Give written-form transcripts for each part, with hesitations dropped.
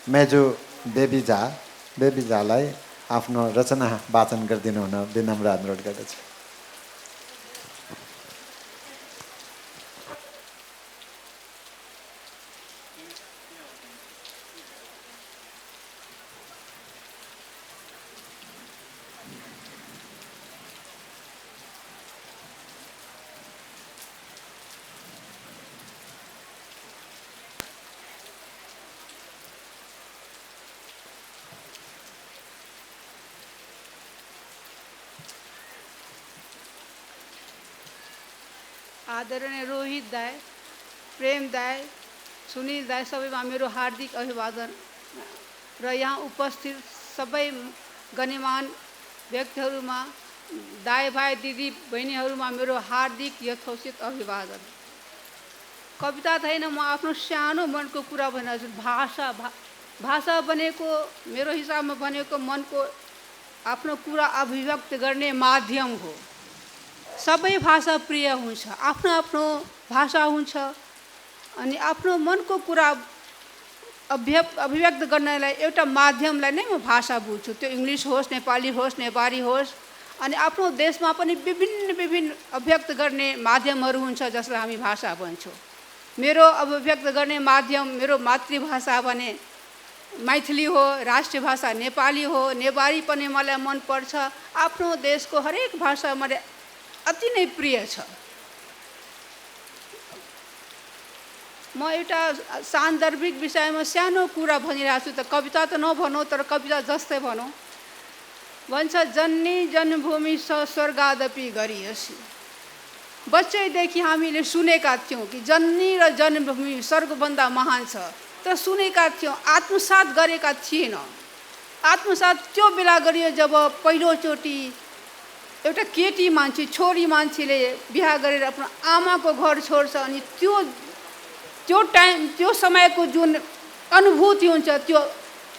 मेजु बेबीजालाई आफ्नो रचना वाचन गरिदिनु हुन विनम्र अनुरोध गर्दछु। आदरणीय रोहित दाई, प्रेम दाई, सुनिल दाई सबैमा मेरो हार्दिक अभिवादन र यहाँ उपस्थित सबै गण्यमान व्यक्तिहरूमा दाई भाइ दिदी बहिनीहरूमा मेरो हार्दिक यथोचित अभिवादन। कविता छैन, म आफ्नो सानो मनको कुरा भनिरहेछु। भाषा भनेको मेरो हिसाबमा भनेको मनको आफ्नो कुरा अभिव्यक्त गर्ने माध्यम हो। सबै भाषा प्रिय हुन्छ, आफ्नो आफ्नो भाषा हुन्छ, अनि आफ्नो मनको कुरा अभिव्यक्त गर्नलाई एउटा माध्यमलाई नै म भाषा बुझ्छु। त्यो इङ्ग्लिस होस्, नेपाली होस्, नेपाली होस्, अनि आफ्नो देशमा पनि विभिन्न अभिव्यक्त गर्ने माध्यमहरू हुन्छ जसलाई हामी भाषा भन्छौँ। मेरो अभिव्यक्त गर्ने माध्यम मेरो मातृभाषा भने मैथिली हो, राष्ट्रिय भाषा नेपाली हो। नेपाली पनि मलाई मनपर्छ। आफ्नो देशको हरेक भाषा मलाई अति नै प्रिय छ। म एउटा सान्दर्भिक विषयमा सानो कुरा भनिरहेको छु। त कविता त नभनौँ, तर कविता जस्तै भनौँ। भन्छ जन्नी जन्मभूमि स्वर्गादपि गरियसी। बच्चैदेखि हामीले सुनेका थियौँ कि जन्नी र जन्मभूमि स्वर्गभन्दा महान छ, तर सुनेका थियौँ, आत्मसात गरेका थिएन। आत्मसात त्यो बेला गरियो जब पहिलोचोटि एउटा केटी मान्छे, छोरी मान्छेले बिहा गरेर आफ्नो आमाको घर छोड्छ, अनि त्यो समयको जुन अनुभूति हुन्छ त्यो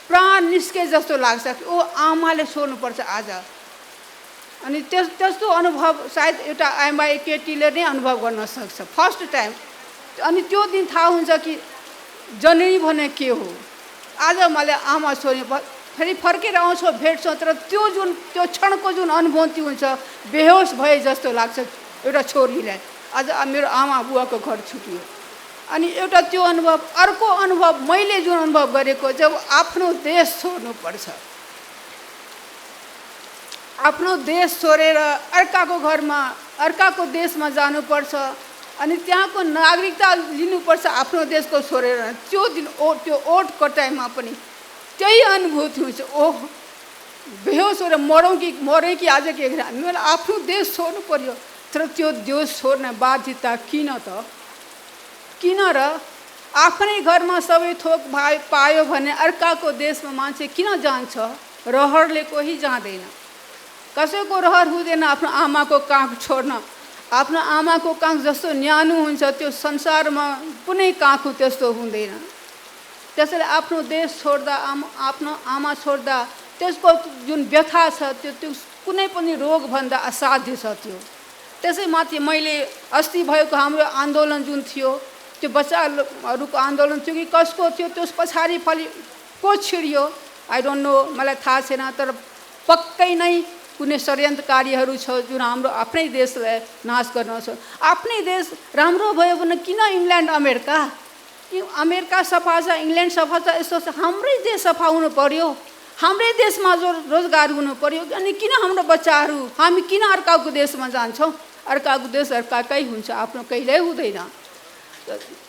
प्राण निस्के जस्तो लाग्छ कि ओ आमाले छोड्नुपर्छ आज। अनि त्यस्तो अनुभव सायद एउटा आमा केटीले नै अनुभव गर्न सक्छ फर्स्ट टाइम। अनि त्यो दिन थाहा हुन्छ कि जननी भने के हो। आज मैले आमा छोरी फेरि फर्केर आउँछौँ, भेट्छौँ, तर त्यो क्षणको जुन अनुभूति हुन्छ बेहोस भए जस्तो लाग्छ एउटा छोरीलाई। आज मेरो आमा बुवाको घर छुट्यो। अनि एउटा त्यो अनुभव। अर्को अनुभव मैले जुन अनुभव गरेको, जब आफ्नो देश छोड्नुपर्छ, आफ्नो देश छोडेर अर्काको घरमा अर्काको देशमा जानुपर्छ, अनि त्यहाँको नागरिकता लिनुपर्छ आफ्नो देशको छोडेर। त्यो दिन त्यो ओठको टाइममा पनि त्यही अनुभूति हुन्छ। ओह बेहोस हो र मरौँ कि आज के मैले आफ्नो देश छोड्नु पर्यो। तर त्यो देश छोड्न बाध्यता किन र आफ्नै घरमा सबै थोक पायो भने अर्काको देशमा मान्छे किन जान्छ? रहरले कोही जाँदैन, कसैको रहर हुँदैन आफ्नो आमाको काख छोड्न। आफ्नो आमाको काख जस्तो न्यानो हुन्छ त्यो संसारमा कुनै काखु त्यस्तो हुँदैन। त्यसैले आफ्नो देश छोड्दा, आफ्नो आमा छोड्दा त्यसको जुन व्यथा छ त्यो कुनै पनि रोगभन्दा असाध्य छ त्यो। त्यसैमाथि मैले अस्ति भएको हाम्रो आन्दोलन जुन थियो, त्यो बच्चाहरूको आन्दोलन थियो कि कसको थियो, त्यस पछाडि को छिडियो आई डोन्ट नो, मलाई थाहा छैन। तर पक्कै नै कुनै षड्यन्त्रकारीहरू छ जुन हाम्रो आफ्नै देशलाई नाश गर्न छ। आफ्नै देश राम्रो भयो भने किन इङ्ल्यान्ड अमेरिका सफा छ, इङ्ल्यान्ड सफा छ, यस्तो छ, हाम्रै देश सफा हुनु पर्यो, हाम्रै देशमा जो रोजगार हुनु पर्यो। अनि किन हाम्रो बच्चाहरू हामी किन अर्काको देशमा जान्छौँ? अर्काको देश अर्काकै हुन्छ, आफ्नो कहिल्यै हुँदैन।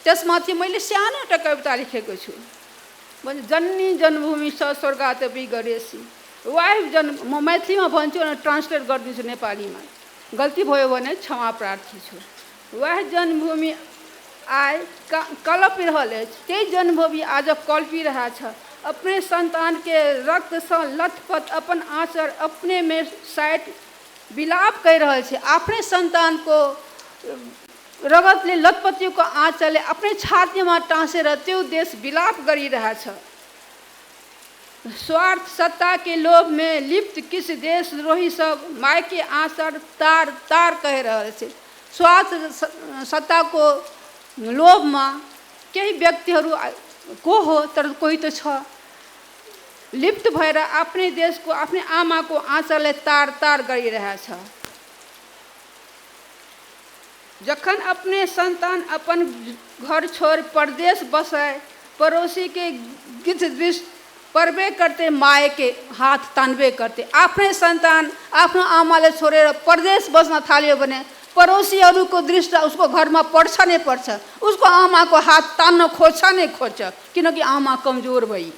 त्यसमाथि मैले सानो एउटा कविता लेखेको छु। जन्नी जन्मभूमि स्वर्गादपि गरियसी। वाइफ म मैथिलीमा भन्छु अनि ट्रान्सलेट गरिदिन्छु नेपालीमा, गल्ती भयो भने क्षमा प्रार्थी छु। वाइफ जन्मभूमि आए कलपि रहल अछि, त्यही जन्मभूमि आज कल्पिरहेछ। अपने संतान के रक्त से लथपथ अपन आँचर अपने में साइट विलाप कहि रहल छै। आफ्नै सन्तानको रगतले लथपथीको आँचरले आफ्नै छातीमा टाँसेर त्यो देश विलाप गरिरहेछ। स्वार्थ सत्ता के लोभ में लिप्त किस देश द्रोही सब मायके आँचर तार तार कहि रहल छै। स्वार्थ सत्ताको लोभमा केही व्यक्तिहरू को हो, तर कोही त छ लिप्त भएर आफ्नै देशको आफ्नै आमाको आँचलले तार तार गरिरहेछ। जखन अपने संतान अपन घर छोड़ परदेश बसे, पड़ोसी के गिद्ध दृष्ट परबे करते, माए के हाथ तानबे करते। आफ्नै संतान आफ्नो आमाले छोडेर परदेश बस्न थाल्यो भने पड़ोसीहरूको दृष्टि उसको घरमा पर्छ नै पर्छ, उसको आमाको हात तान्न खोज्छ नै खोज्छ, किनकि आमा कमजोर भई।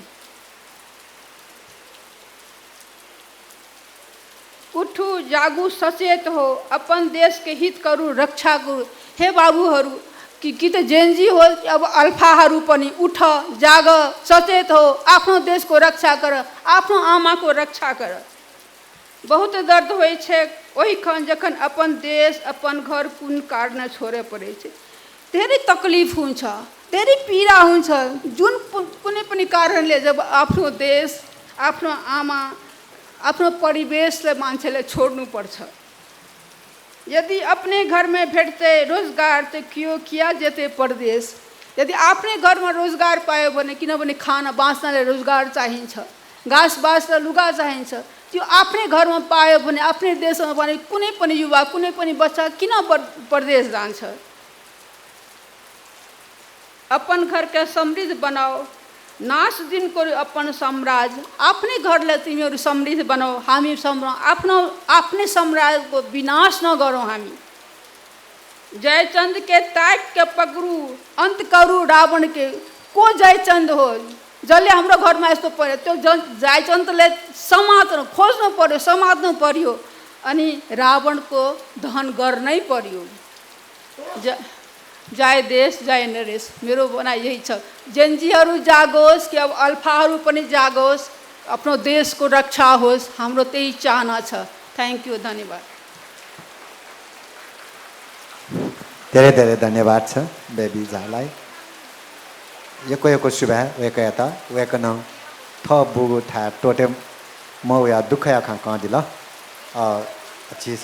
उठू, जागू, सचेत हो, अपन देश के हित करू, रक्षा करू। हे बाबुहरू, कि त जेनजी हो, अब अल्फाहरू पनि उठ, जाग, सचेत हो, आफ्नो देशको रक्षा कर, आफ्नो आमाको रक्षा कर। बहुत दर्द होइ छै ओही खन जखन अपन देश अपन घर कुन कारण छोड़े पड़े छै। धेरै तकलीफ हुन्छ, धेरै पीडा हुन्छ, जुन कुनै पनि कारणले जब आफ्नो देश, आफ्नो आमा, आफ्नो परिवेशले मान्छेले छोड्नु पर्छ। यदि अपने घर में भेटते रोजगार तो क्यों किया जेते परदेश। यदि आफ्नै घरमा रोजगार पायो भने, किनभने खाना बाँच्नलाई रोजगार चाहिन्छ, घाँस बाँच्न लुगा चाहिन्छ, त्यो आफ्नै घरमा पायो भने, आफ्नै देशमा भने कुनै पनि युवा, कुनै पनि बच्चा किन परदेश जान्छ। अपन घर के समृद्ध बनाओ, नाश दिन करो अपन साम्राज्य। आफ्नै घरलाई तिमीहरू समृद्ध बनाओ, हामी आफ्नो आफ्नै साम्राज्यको विनाश नगरौँ हामी। जयचंद के ताक के पकड़ू, अंत करू रावण के। को जयचंद हो जसले हाम्रो घरमा यस्तो पर्यो, त्यो जयचंदले समात्नु खोज्नु पर्यो, समात्नु पर्यो, अनि रावणको दहन गर्नै पर्यो। जय देश जय नरेश। मेरो भनाइ यही छ, जेनजीहरू जागोस् कि अब अल्फाहरू पनि जागोस्, आफ्नो देशको रक्षा होस्, हाम्रो त्यही चाहना छ। थ्याङ्क यू, धन्यवाद। धेरै धेरै धन्यवाद छ बेबी झालाई। एको सुबह वेकयता वेकन थ बुगु था टोटे म या दुखया खा दिला अच्छी